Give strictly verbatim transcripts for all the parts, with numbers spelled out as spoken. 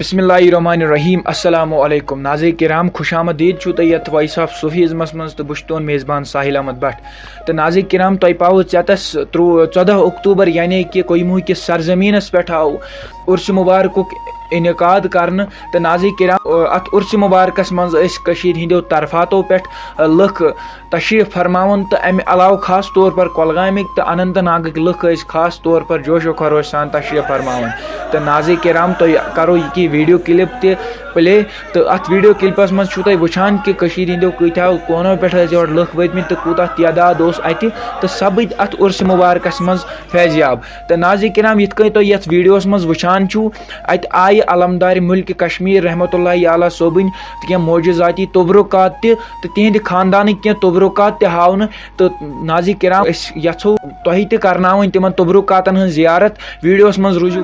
بسم اللہ الرحمن الرحیم۔ السلام علیکم۔ ناظرین کرام، خوش آمدید چھو تۄہہِ یتھ وائس آف صوفیزمس منٛز، تہٕ بہٕ چھُس تُہُنٛد میزبان ساحل احمد بٹ۔ تہٕ ناظرین کرام، تۄہہِ پاوٕ ژیتس ترٛو-، ژۄدہ اکتوبر، یعنی کہِ کوہموہٕکِس سرزمینس پٮ۪ٹھ آو عرس مبارکُک انعقاد کرنہٕ۔ تہٕ ناظرین کرام، اتھ عرس مبارکس منٛز ٲسۍ کٔشیٖرِ ہٕنٛدیو طرفاتو پٮ۪ٹھ لُکھ تشریف فرماوان، تہٕ امہِ علاوٕ خاص طور پر کۄلگامٕکۍ تہٕ اننت ناگٕکۍ لُکھ ٲسۍ خاص طور پر جوش و خروش سان تشریف فرماوان۔ تہٕ ناظرین کرام، تۄہہِ کرو یہِ کہِ ویڈیو کلپ تہِ پلے، تہٕ اتھ ویڈیو کلپس منٛز چھِو تُہۍ وٕچھان کہِ کٔشیٖرِ ہٕنٛدیو کۭتیاہ کوٗنو پٮ۪ٹھ ٲسۍ یورٕ لُکھ وٲتمٕتۍ تہٕ کوٗتاہ تعداد اوس اتہِ، تہٕ سپٕدۍ اتھ عرس مبارکس منٛز فیض یاب۔ تہٕ ناظرین کرام، یِتھ کٔنۍ تُہۍ یتھ ویڈیوس منٛز وٕچھان چھِو، اتہِ آیہِ علمدار ملک کشمیر رحمت اللہ علیہ صٲبٕنۍ تہٕ کینٛہہ معجزاتی تبرکات تہِ، تہٕ تِہنٛدِ خاندانٕکۍ کینٛہہ تبرکات تہِ ہاونہٕ۔ تہٕ ناظرین کرام، أسۍ یژھو تۄہہِ تہِ کرناوٕنۍ تِمن تبرکاتن ہٕنٛز زیارت۔ ویڈیوس منٛز روٗزِو۔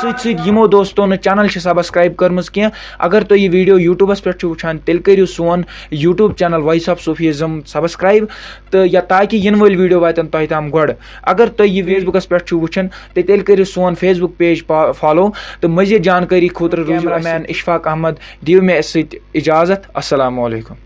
سۭتۍ سۭتۍ یِمو دوستو نہٕ چینل چھِ سبسکرائب کٔرمٕژ کینٛہہ، اگر تُہۍ یہِ ویڈیو یوٹیوبس پٮ۪ٹھ چھِو وٕچھان، تیٚلہِ کٔرِو سون یوٹیوب چینل وائس آف صوفیزم سبسکرائب، تہٕ یا تاکہِ یِنہٕ وٲلۍ ویڈیو واتن تۄہہِ تام گۄڈٕ۔ اگر تُہۍ یہِ فیس بُکس پٮ۪ٹھ چھِو وٕچھان، تہٕ تیٚلہِ کٔرِو سون فیس بُک پیج پا-، فالو، تہٕ مزید جانکٲری خٲطرٕ روٗزِو کیمرہ مین اشفاق احمد، دِیِو مےٚ سۭتۍ اجازت۔ السلام علیکم۔